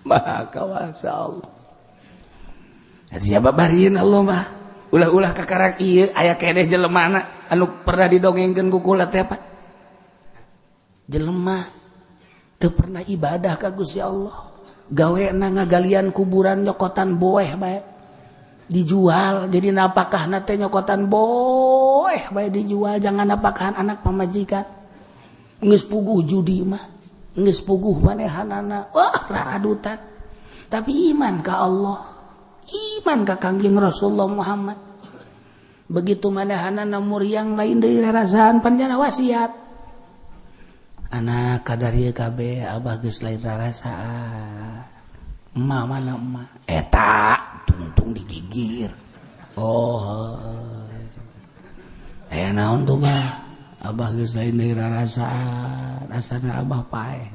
Maha kawasa Allah. Siapa bariin Allah mah ulah-ulah kakarak ieu aya keneh jelemana anu pernah didongengkeun ku kula teh, Pak. Jelema teu pernah ibadah ka Gusti Allah, gawena ngagalian kuburan, nyokotan boeh bae dijual, jadi napakahna teh nyokotan boeh bae dijual jangan napakahan anak pamajikan. Geus puguh judi mah, geus puguh manehanana, wah, raradutan, tapi iman ka Allah, iman ka Kangjeng Rasulullah Muhammad. Begitu manehanana muriang lain deui rarasaan, panjana wasiat, "Anak, kadar ieu kabeh abah geus lain rarasaan. Emak mana emak?" Eta tungtung digigir. "Oh, eh, naon tuh, Bah?" "Abah geus lain deui rarasaan, asana abah paeh."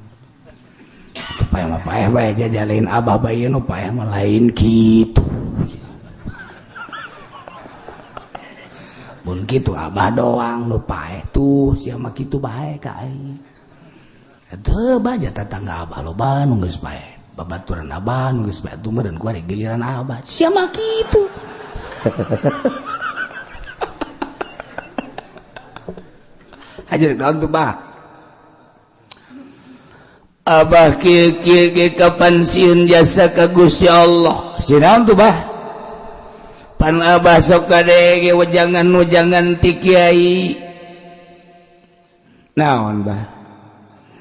Paeh mah paeh bae, jajalain abah bae nu paeh mah lain kitu. Mun kitu abah doang nu paeh tuh, sia mah kitu bae ka aing. Teu baja tetangga abah loba nu geus paeh. Babaturan abah nu geus paeh tuh meureun ku ari giliran abah. Sia mah kitu. Hajar naon tuh, Bah? Abah kieu kieu ge kapan sieun jasa ka Gusti Allah. Sieun naon tuh, Bah? Pan abah sok kadege wejangan-wejangan ti kiai. Naon, Bah?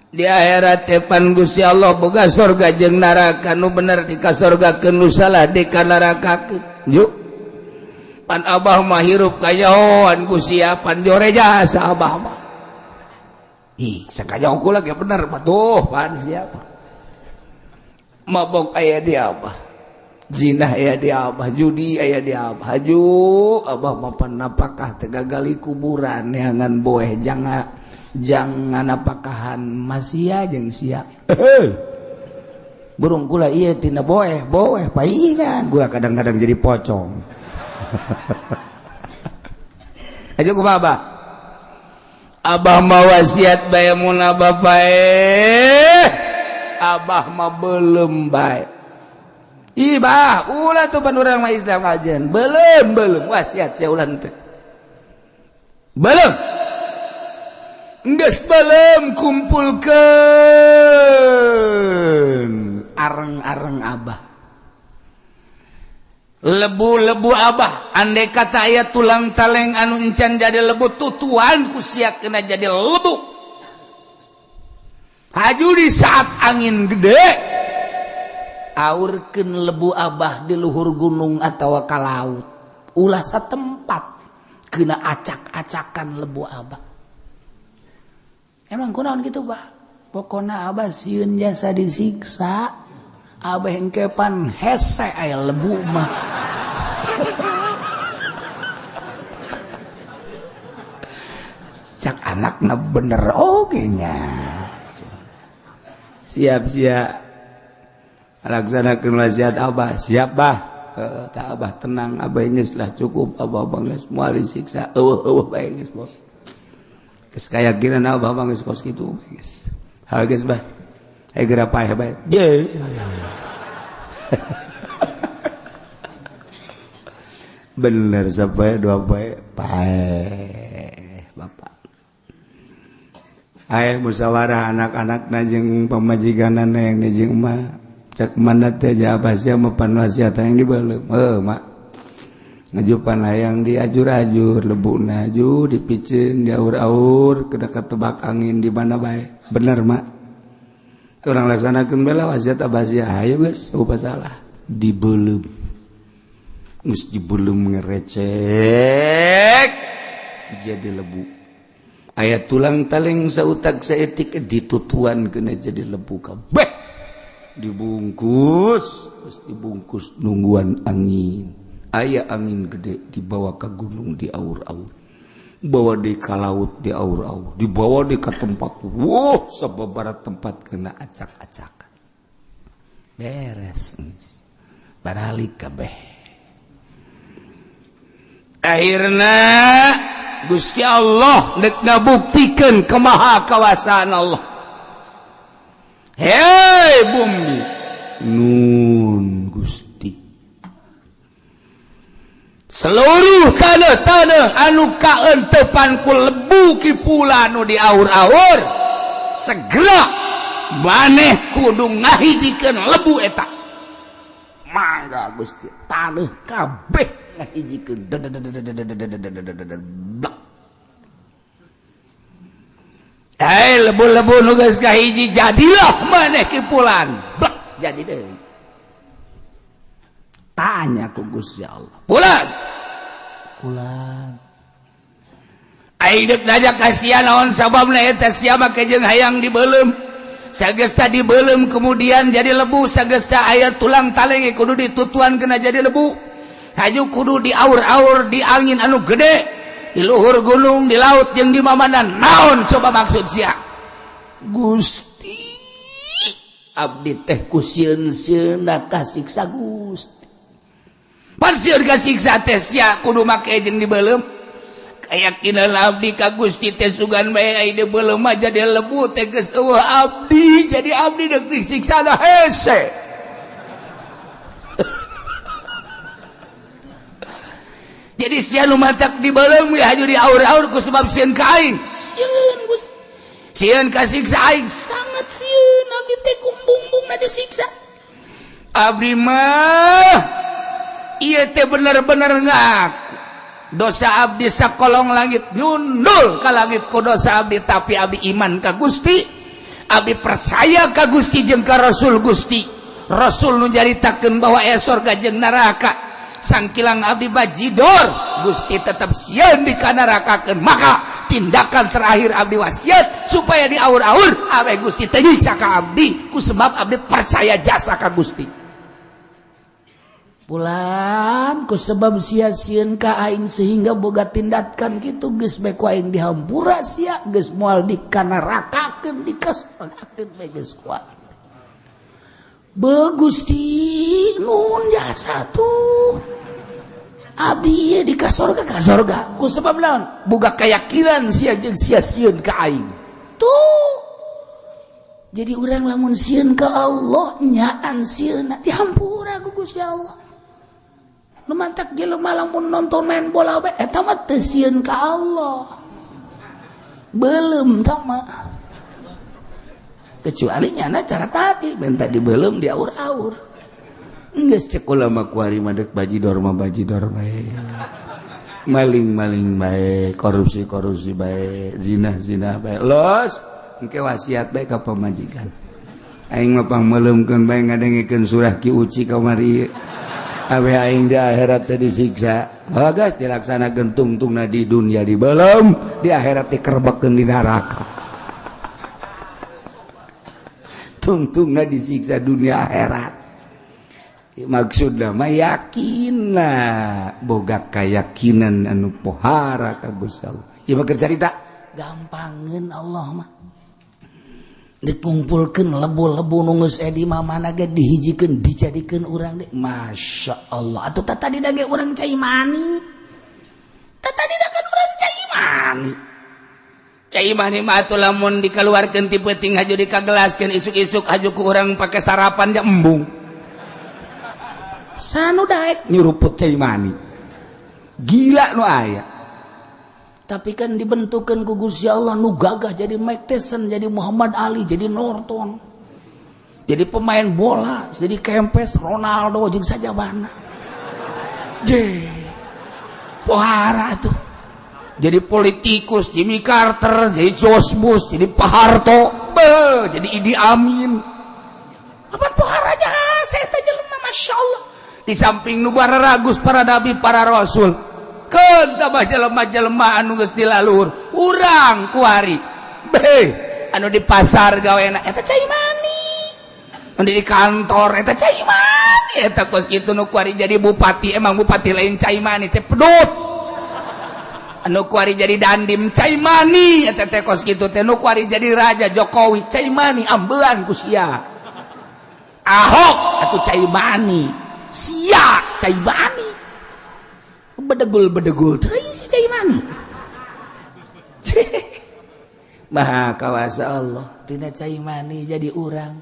Di akhirat teh pan Gusti Allah boga sorga jeung neraka, nu bener di ka sorgakeun, nu salah di ka nerakakeun. Yuk. Pan abah mah hirup kayahoan ku sia, pan jore jasa abah mah. Ih, sakanyaho kula ge bener patuh pan siapa. Mabok aya di abah, zina aya di abah, judi aya di abah. Haju abah mah pan napakah teh gagali kuburan neangan boeh jangan jangan napakahan masia jeung sia. Burung kula ieu tina boeh boeh paingan kula kadang-kadang jadi pocong. Aja kumaha, Abah? Abah mah wasiat bae mun abah paeh, abah mah belum bae. Ih, bah, ulah tuh pan urang mah Islam ajen. Belum belum wasiat sia ulah teh. Belum. Geus belum kumpulkeun areng-areng abah. Lebu-lebu abah, andai kata aya tulang taleng anu encan jadi lebu, tutuan ku sia kena jadi lebu. Haju di saat angin gede aurkeun lebu abah di luhur gunung atawa ka laut, ulah satempat kena acak-acakan lebu abah. Emang kunaon gitu, Bah? Pokona abah sieun jasa disiksa. Abah engkepan hese aya lebu mah. Cak anakna bener oge nya. Siap siap. Laksanakeun wasiat abah, siap bah. Tak abah tenang, abah geus lah cukup, abah geus moal disiksa. Eueuh eueuh bae geus bos. Geus kayakinan abah mah geus kos kitu bae geus. Ha geus bah. Ayo geura paeh bae. Je. Bener sampai dua poe paeh bapak. Ayo musyawarah anak-anak jeung pamajikanana yang jeung emak. Cek mana teh abah sia mah pan wasiat yang dibeuleum. Heuh mak. Ngajupan hayang diajur-ajur lebuna aju dipiceun diaur-aur kena ketebak angin di mana bae. Bener mak. Orang laksanakeun bela wasiat abah sia, ayo geus eueuh salah dibeuleum. Geus dibeuleum ngerecek jadi lebu. Aya tulang taleng sautak saetik ditutuan kena jadi lebu kabeh. Dibungkus, geus dibungkus nungguan angin. Aya angin gede dibawa ke gunung diaur-aur. Bawa di ka laut diaur-aur, dibawa di ka tempat. Wuh, sababaraha tempat kena acak-acakan. Beres. Baralik kabeh. Akhirna Gusti Allah nek ngabuktikeun kemaha kawasaan Allah. Hei bumi, Nun Gusti. Seluruh tanah-tanah anu kaentepan ku lebu kipulan nu diaur-aur segera maneh kudu ngahijikeun lebu eta. Mangga Gusti, tanah kabeh ngahijikeun. Blak. Eh lebu-lebu nu geus ngahiji jadilah maneh kipulan. Blak jadi deui. Tanya ku Gusti Allah. Pulan. Pulan. Aing deuk nanya ka sia naon sababna eta sia make jeung hayang dibeuleum. Sagesta dibeuleum kemudian jadi lebu, sagesta aya tulang taleng kudu ditutuan kena jadi lebu. Haju kudu diaur-aur di angin anu gede, di luhur gunung, di laut jeung di mamana. Naon coba maksud sia? Gusti, abdi teh ku sieun-sieunna kasiksa Gusti. Pan sieun kasiksa teh sia kudu make jeung dibeuleum. Keyakinan abdi ka Gusti teh sugan bae ai dibeuleum mah jadi lebu teh geus eueuh abdi, jadi abdi deuk disiksa da hese. Jadi sia nu matak dibeuleum we haju diaur-aur ku sebab sieun ka aing. Sieun Gusti. Sieun kasiksa aing sangat sieun abdi teh kumbung-bumbungna disiksa. Abdi mah ieu teh bener-bener ngaku dosa abdi sakolong langit nyundul ka langit ku dosa abdi, tapi abdi iman ka Gusti, abdi percaya ka Gusti jeung ka Rasul Gusti. Rasul nu nyaritakeun bahwa aya sorga jeung neraka. Sangkilang abdi bajidor, Gusti tetap sieun dikanarakakeun. Maka tindakan terakhir abdi wasiat supaya diaur-aur awe Gusti teh nyiksa ka abdi ku sebab abdi percaya jasa ka Gusti. Pulan ku sebab sia-sieun ka aing sehingga boga tindakan kitu geus bae ku aing dihampura sia geus moal dikanarakakeun dikasorgakeun bae geus ku aing. Be Gusti nun jasa tuh abdi ieu di kasorga kasorga ku sebab naon boga keyakinan sia jeung sia sieun ka aing. Tuh jadi urang lamun sieun ka Allah nyaan sieunna dihampura ku Gusti Allah. Nu mantak jelema lamun nonton main bola bae eta mah teu sieun ka Allah. Beuleum tah mah. Kecuali nyana cara tadi minta dibeuleum diaur-aur. Geus cek ulama kuari mah deuk bajidor mah bajidor bae. Maling-maling bae, korupsi-korupsi bae, zina-zina bae. Los, engke wasiat bae ka pamajikan. Aing mah pangmeuleumkeun bae ngadengekeun surah Ki Uci kamari. Awe aing di akhirat teh disiksa. Bagas dilaksanakeun tungtungna di dunia dibeuleum, di akhirat dikerbekkeun di neraka. Tungtungna disiksa dunia akhirat. Maksudna mah yakinna, boga kayakinan anu pohara ka Gusti Allah. Ieu mah keur carita gampangeun Allah mah. Dikumpulkeun lebu-lebu nu geus di mamana ge dihijikeun dijadikeun urang deui. Masya Allah. Atuh tah tadi da ge urang cai mani. Tah tadi da kan urang cai mani. Cai mani mah atuh lamun dikaluarkeun ti peuting haju dikagelaskeun isuk-isuk haju ku urang pake sarapan ja embung. Sanu daek nyuruput cai mani. Gila nu aya. Tapi kan dibentukkan ku Gusti Allah nu gagah jadi Mike Tyson, jadi Muhammad Ali, jadi Norton, jadi pemain bola, jadi Kempes, Ronaldo jeung sajabana. Je. Pohara tuh. Jadi politikus Jimmy Carter, jadi George Bush, jadi Pak Harto, be, jadi Idi Amin. Apa pohara jasa eta jelema Masya Allah. Di samping nu bararagus para nabi, para rasul. Keun tambah jelema-jelema anu geus dilalur, urang kuari. Be, anu di pasar gawena eta cai mani. Anu di kantor eta cai mani, eta kos kitu nu kuari jadi bupati, emang bupati lain cai mani, cepedut. Anu kuari jadi dandim cai mani, eta teh kos kitu teh nu kuari jadi raja Jokowi cai mani ambean ku sia. Ahok atuh cai mani, sia cai mani. Bedegul-bedegul teuing si cai mani. Maha kawasa Allah tina cai mani jadi urang.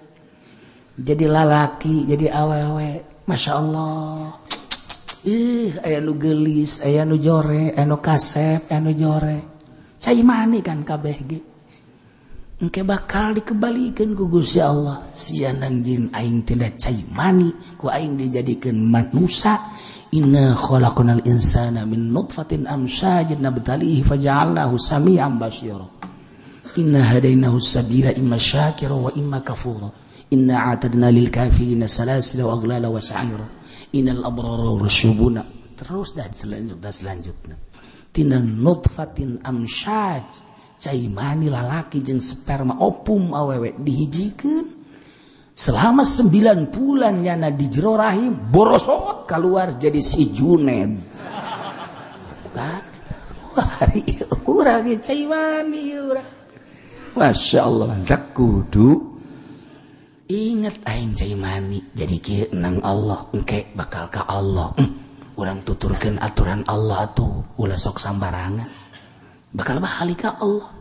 Jadi lalaki, jadi awewe, Masya Allah. Ih, aya nu geulis, aya nu jore, aya nu kasep, aya nu jore. Cai mani kan kabeh ge. Engke bakal dikembalikan ku Gusti Allah. Sia nang jin aing tina cai mani, ku aing dijadikeun manusia. Inna khalaqnal insana min nutfatin amsyajin nabtalihi faja'alnahu sami'an basira. Inna hadainahu sabila imma syakira wa imma kafura. Inna a'tadna lil kafirina salasila wa aghlala wa sa'ira. Innal abrara rasyubuna. Terus dan selanjutnya. Tina nutfatin amsyaj, cai mani lalaki jeung sperma opum awewe dihijikeun. Selama 9 bulan nyana di jero rahim, borosot keluar jadi si Juned. Kan? Wah, urang ge cai mani urang. Masya Allah, tak kudu inget aing cai mani jadi kieu nang Allah, engke bakal ka Allah. Urang tuturkeun aturan Allah tuh ulah sok sambarangan, bakal balik ka Allah.